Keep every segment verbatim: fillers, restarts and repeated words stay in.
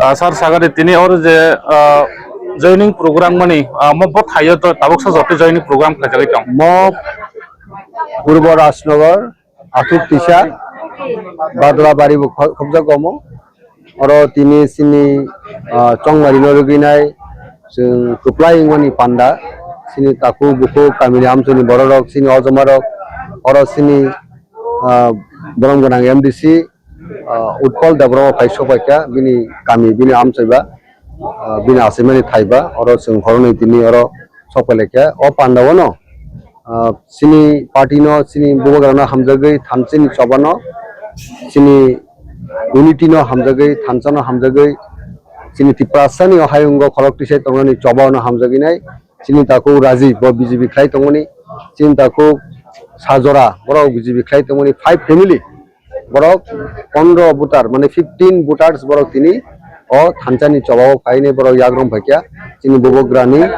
Ah, sir, sagadi tini oro je, ah, joining program mani, ah, mo bo thaio to tabuk sa joto joining program khaijagwi tong. Mo Purbo Rajnagar, Athuk Tisa, Badla Bari bo kho-, khobjak omo. Oro tini sini, ah, chongmari no rwgwinai, chwng kwplai wngmani panda, sini takhuk bukhuk kamini amchoni bororok, sini ojomarok, oro sini, ah, borom gwnang M D C, ah, Utpal Debbarma phai sokphaikha, bini kami, bini amchoiba, ah, bini achaimani thaiba, oro chwng horoni tini oro sokphailaikha. O pandao no, ah, chini party no, chini bubagrano hamjagwi thanchani chobano, chini unity no hamjagwi, thanchano hamjagwi, chini Tiprasani o hayungo khorok tisai tongnani chobano hamjagwinai, chini takhuk Rajiv bo B J P khlai tongmani, chini takhuk Sajora borok B J P khlai tongmani, five family borok pondro voter, mane fifteen voters borok tini o thanchani chobao phainai borok yagrong phaikha, chini bubagrani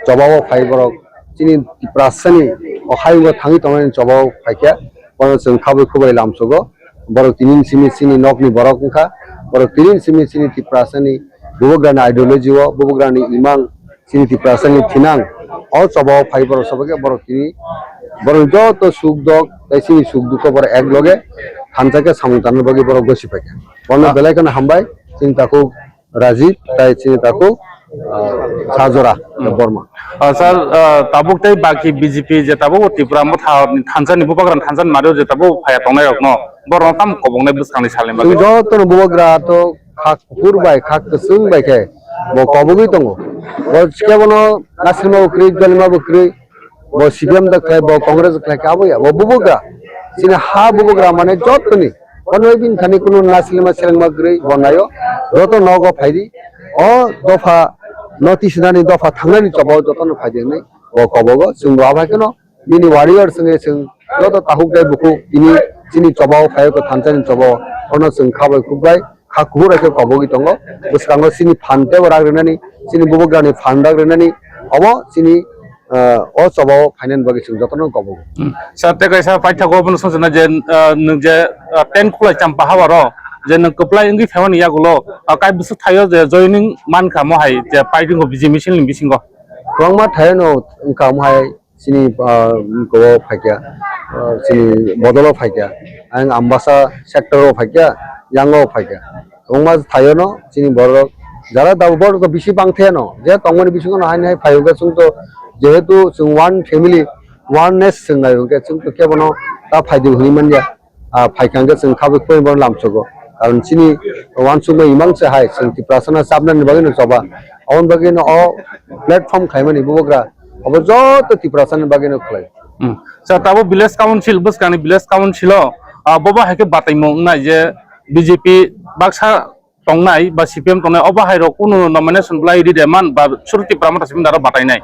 chobao phai borok chini Tiprasani o hayungo thangwi tongnani chobao phaikha, bono chwng khabwi khubai lamsogo. Borok tini simi chini nokni borok wngkha, borok tini simi chini Tiprasani bubagrani ideology o, bubagrani imang, chini Tiprasani thinang o chobao phai borok sobo khe borok tini borok joto suk dok tei chini suk dukho borok ek loge thansa khe samung tanna bagwi borok gosi phaikha. Bono Ah. belai kheno hambai chini takhuk Rajiv tei chini takhuk, ah, Sajora Hmm. Borma. Ah, sir, ah, tabuk tei baki B J P je tabuk Tripura motha thansani bubagrani thansani mario je tabuk phaya tongnai rokno borokno tam kobongnai bwskangni salni bagwi. Chwng jotono bubagra to khak kuphur bai khak kwchwng bai khe bo kobogwi tongo. Bo sikhe bono nasilma bo kwrwi, jolima bo kwrwi, bo C P M da khlai, bo Congress khlai khe abo ya, bo bubagra. Chini ha bubagra mane jotoni. Bono bini thani kunu nasilma selengma kwrwi bo naio. Joto nogo phaidi. O dopha no tisinani dopha thangnani chobao jotono phaidi hwnwi bo kobogo. Chwng bo abai kheno bini warrior chwngwi chwng joto takhuk tei bukhuk tini chini chobao phaio khe thanchani chobao, bono chwng khabai khukbai kha kuphur hai khe kobogwi tongo. Bwskango chini phan teibo rak rwnani, chini bubagrani phan rak rwnani, obo chini, ah, o chobao phainani bagwi chwng jotono kobogo. Hmm. Sir, tei kaisa paithago bono swngcharna je, ah, nwng je, ah, ten khulai champa habaro je nwng kwplai wngwi phaimani yagulo, ah, kai bwswk thaio je joining mankha mo hai je paidingo B J P misil ni bisingo. Kwbangma thaio no wngkha mo hai. Chini, ah, kobo phaikya, ah, chini bodolo phaikya, ang Ambasa sector o phaikya, yango phaikya. Wngma thaio no chini borok jara da borok bisi bangthe no, je tongmani bisingo no haini hai phai hwnkhe chwng to jehetu chwng one family, oneness chwng nai hwnkhe chwng to kebono ta phaidi hwnwi manya. Ah, phaikha hwnkhe chwng khabwi khwlai bono lamsogo. Karon chini uansukma imang se hai chwng Tiprasano chapnani bagwino choba. Aboni bagwino o platform khlaimani bubagra obo joto Tiprasani bagwino khlai. Hmm. Sir, tabuk village council bwskangni village council o, ah, bobo hai khe bataimung wngnai je B J P baksa tongnai ba C P M tongnai, obo hai rok kunu nomination bwlai ride man ba suru Tipra Motha simi daro batainai.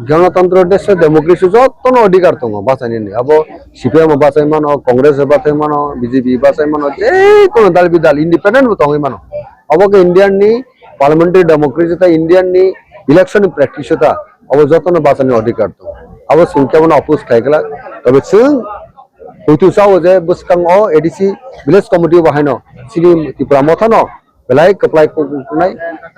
Ganatantro desho democracy jotono odhikar tongo bachainani. Abo C P M bo bachai mano, Congress bo bachai mano, B J P bachai mano, je kono dal bidal independent bo tongwi mano. Abo khe Indian ni parliamentary democracy ta Indian ni election ni practice ta abo jotono bachani odhikar tongo. Abo chwng kebono oppose khai glak. Tobe chwng Huitu sao je bwskango A D C village committee bo haino chini Tipra Motha no belai kwplai kukunai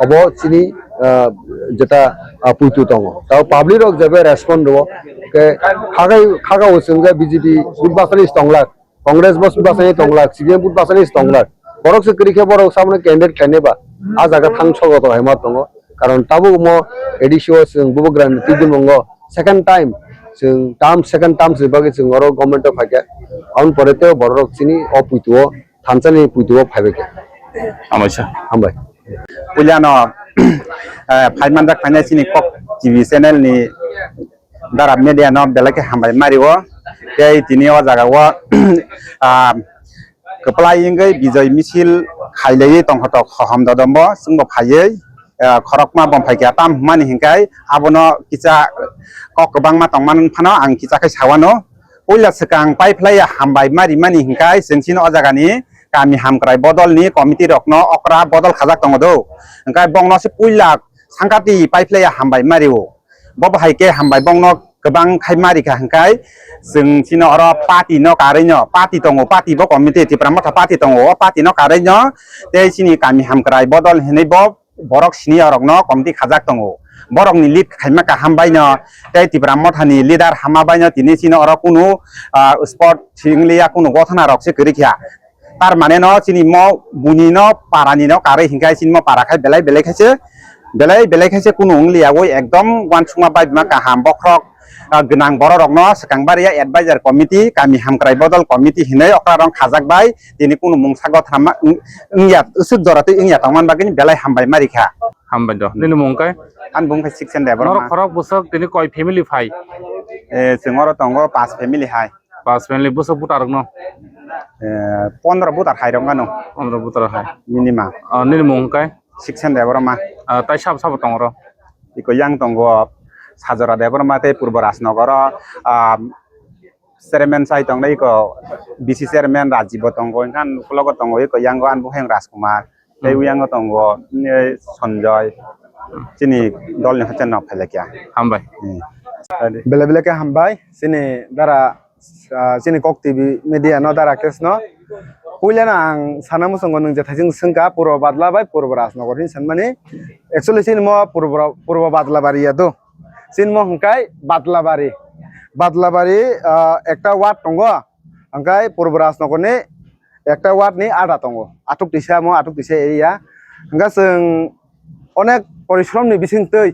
obo chini, ah, jeta, ah, puitu tongo. Tao public rok jebe respond rwo ke khagai khaga o chwng je B J P vote bachani tonglak, Congress bo vote bachani tonglak, C P M vote bachani tonglak. Borok se kwrwi khe borok samano candidate khainai ba a jaga thang sogo to haima tongo. Karon tabuk mo A D C o chwng bubagrani twidimongo second time chwng term, second term se bagwi chwng oro government o phaikha. Aboni pore tei borok chini o puitu o thansa ni puitu o phaibai kha. Hambai sir. Hambai. Puila no, eh, phai manjak phainai chini Kok T V channel ni Dara media no belai khe hambai mari o. Tei tini o jaga o, ah, kwplai wngwi bijoi misil khailaiwi tongkha tok hohom dodombo chwngbo phaiwi, ah, khorokma bom phaikha tam hwnmani hinkhai abono kisa kok kwbangma tongmani phano ang kisa khe sawano. Puila swkang paiphlaiya hambai mari mani hinkhai chwng chini o jagani kami hamkrai bodolni committee rokno okra bodol khajak tongo do. Hinkhai bongno se puila sangkati paiphlaiya hambai mari o. Bo bahai khe hambai bongno kwbang khai ma rikha hwnkhe chwng chini oro party no karwi no, party tongo, party bo committee Tipra Motha party tongo, o party no karwi no tei chini kami hamkrai bodol hinwi bo borok senior rok no committee khajak tongo. Borok ni lead khaima kaham bai no tei Tipra Motha ni leader hama bai no tini chini oro kunu, ah, sport sing liya, kunu gothana rok se kwrwi kha. Tar mane no chini mo buni no para ni no karwi hwnkhe chini mo para khai belai belai khaise, belai belai khaise kunu wng liya, oi ekdom uansukma bai buma kaham bokhorok, ah, gwnang borok rok no swkang bari ya advisor committee, kami hamkrai bodol committee hinwi okra rong khajak bai tini kunu mungsa gothana ma wng, wngya, usuk jora twi wngya tongman bagwi belai hambai ma rikha. Hambai do. Nini mung khe? Ani bung khe Siksen Debbarma. Norok khorok bwswk tini koi family phai? Eh, chwng oro tongo pas family hai. Pas family bwswk buta rok no? Eh, pondro buta hai rok ano. Pondro buta hai. Minimum. Ah, nini mung khe? Siksen Debbarma. Ah, tai sabo sabo tong oro? Iko yang tongo Sajora Debbarma tei Purbo Rajnogoro, ah, chairman sai tongnai iko B C chairman Rajiv bo tongo, wngkha ang ukulogo tongo iko yango ani buphang Rajkumar, tei Hmm. uyango tongo, eh, Sanjoy, chini dolni hoite nok phailaikha. Hambai. Hmm. Bele bele khe hambai, chini dara, ah, chini Kok T V media no dara case no. Puila no ang sana muchungo nwng je thaising swngkha Purbo Badla bai Purbo Rajnogor hin sanmani. Actually chini mo Purbo, Purbo Badla bari ya do. Chini mo hwnkhe Badlabari. Badlabari, ah, ekta ward tongo, hwnkhe Purbo Rajnogor ni ekta ward ni ada tongo. Athuk tisa mo, athuk tisa area. Hwnkhe chwng onek porishrom ni bising twi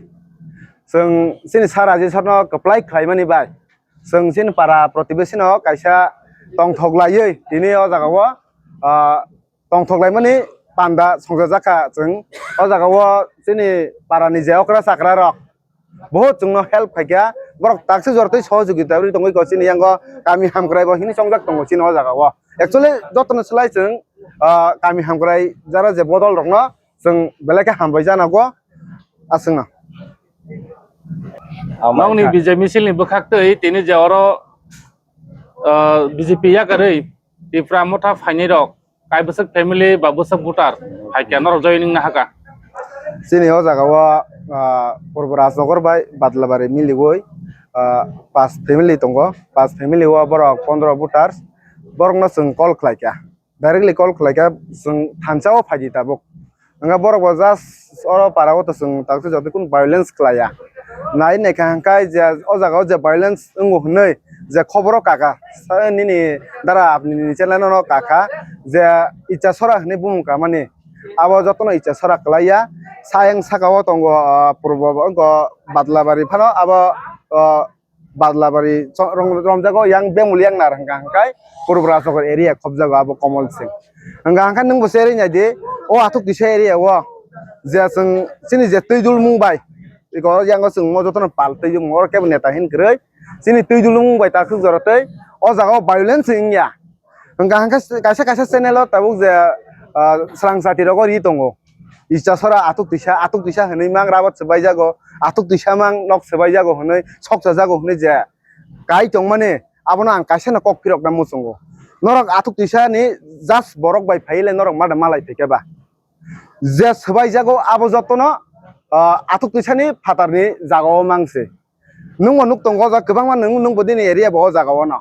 chwng chini sir Rajeswar no kwplai khlaimani bai chwng chini para protibesi no kaisa tongthok laiwi tini o jaga o, ah, tongthok laimani panda songchajak kha chwng. O jaga o chini para ni je okra chakra rok, Bohut chwngno help khaikha, borok takswk jora twi sohojogita rwi tongwi kho chini yango kami hamkrai bo hini chongjak tongo chini o jaga o. Actually jotono slai chwng, ah, kami hamkrai jara je bodol rokno chwng belai khe hambai jana go aswkno. Nokni B J P misil ni bwkhak twi tini je oro, ah, B J P yakarwi Tipra Motha phainai rok kai bwswk family ba bwswk voter hai khe norok joining nahaka. Chini o jaga o, ah, Purbo Rajnogor bai Badlabari miliwi, ah, pas family tongo. Pas family o borok pondro voters. Borokno chwng call khlaikha. Directly call khlaikha, chwng thansa o phaidi tabuk. Hwnkhe borok bo just oro para o to chwng takti jotoi kunu violence khlaiya. Nai naikha hwnkhe je o jaga o je violence wngo hwnwi je khoboro kaka, sa nini dara apni ni channel no kaka je Ichasora hwnwi bumung kamani. Abo jotono Ichasora kwlaiya. Sayang saka o tongo, ah, purbo wngkha Badlabari phano abo, ah, Badlabari cho-, rong-, romjago yang bemul yang nar hwnkha hwnkhe Purbo Rajnogor area khobjago abo Komol Singh. Hwnkha hwnkhe nwng bo se ring nai di, o Athuk Tisa area o je chwng chini je twi dulmung bai, iko yang o chwng mo jotono pal twi dulmung oro kebo neta hin kwrwi, chini twi dulmung bai takhuk jora twi o jaga o violence wngya. Hwnkha hwnkhe kaisa kaisa channel o tabuk je, ah, swrang jati rogo ri tongo. Ichasora Athuk Tisa, Athuk Tisa hwnwi mang rabat swbaijago, Athuk Tisa mang nok swbaijago hwnwi, sokchajago hwnwi je kai tongmani, abono ang kaisa no kok phirokna muchungo. Norok Athuk Tisa ni just borok bai phaiwi le norok mada malai phaikha ba. Je swbaijago abo jotono, ah, Athuk Tisa ni phatar ni jaga o mang se. Nwng bo nuk tongo, o jaga kwbangma nwng, nwng bo dini area bo o jaga o no.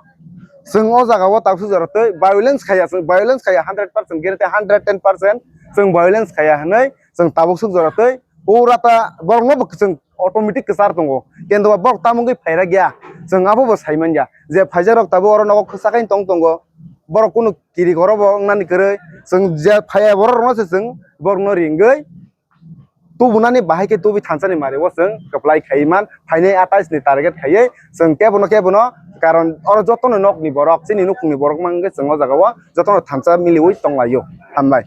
Chwng o jaga o taksuk jora twi violence khaiya, chwng violence khaiya hundred percent, gere tei hundred ten percent chwng violence khaiya hwnwi chwng tabuk suk jora twi pura ta borok no bo chwng automatic kwchar tongo. Kendo ba borok tamo wngwi phairok ya, chwng abo bo sai man ya. Je phaijak rok tabuk oro nogo kwchak tong tongo, borok kunu kirik oro bo wngnani kwrwi, chwng je phaiya borok rok no se chwng borok no ringwi tubunani bahai khe tubi thansa ni mari o chwng kwplai khai man, phainai atais ni target khaiwi chwng kebo no kebo no, karon oro joto no nok ni borok, chini nukhung ni borok mang khe chwng o jaga o joto no thansa miliwi tong lai o. Hambai.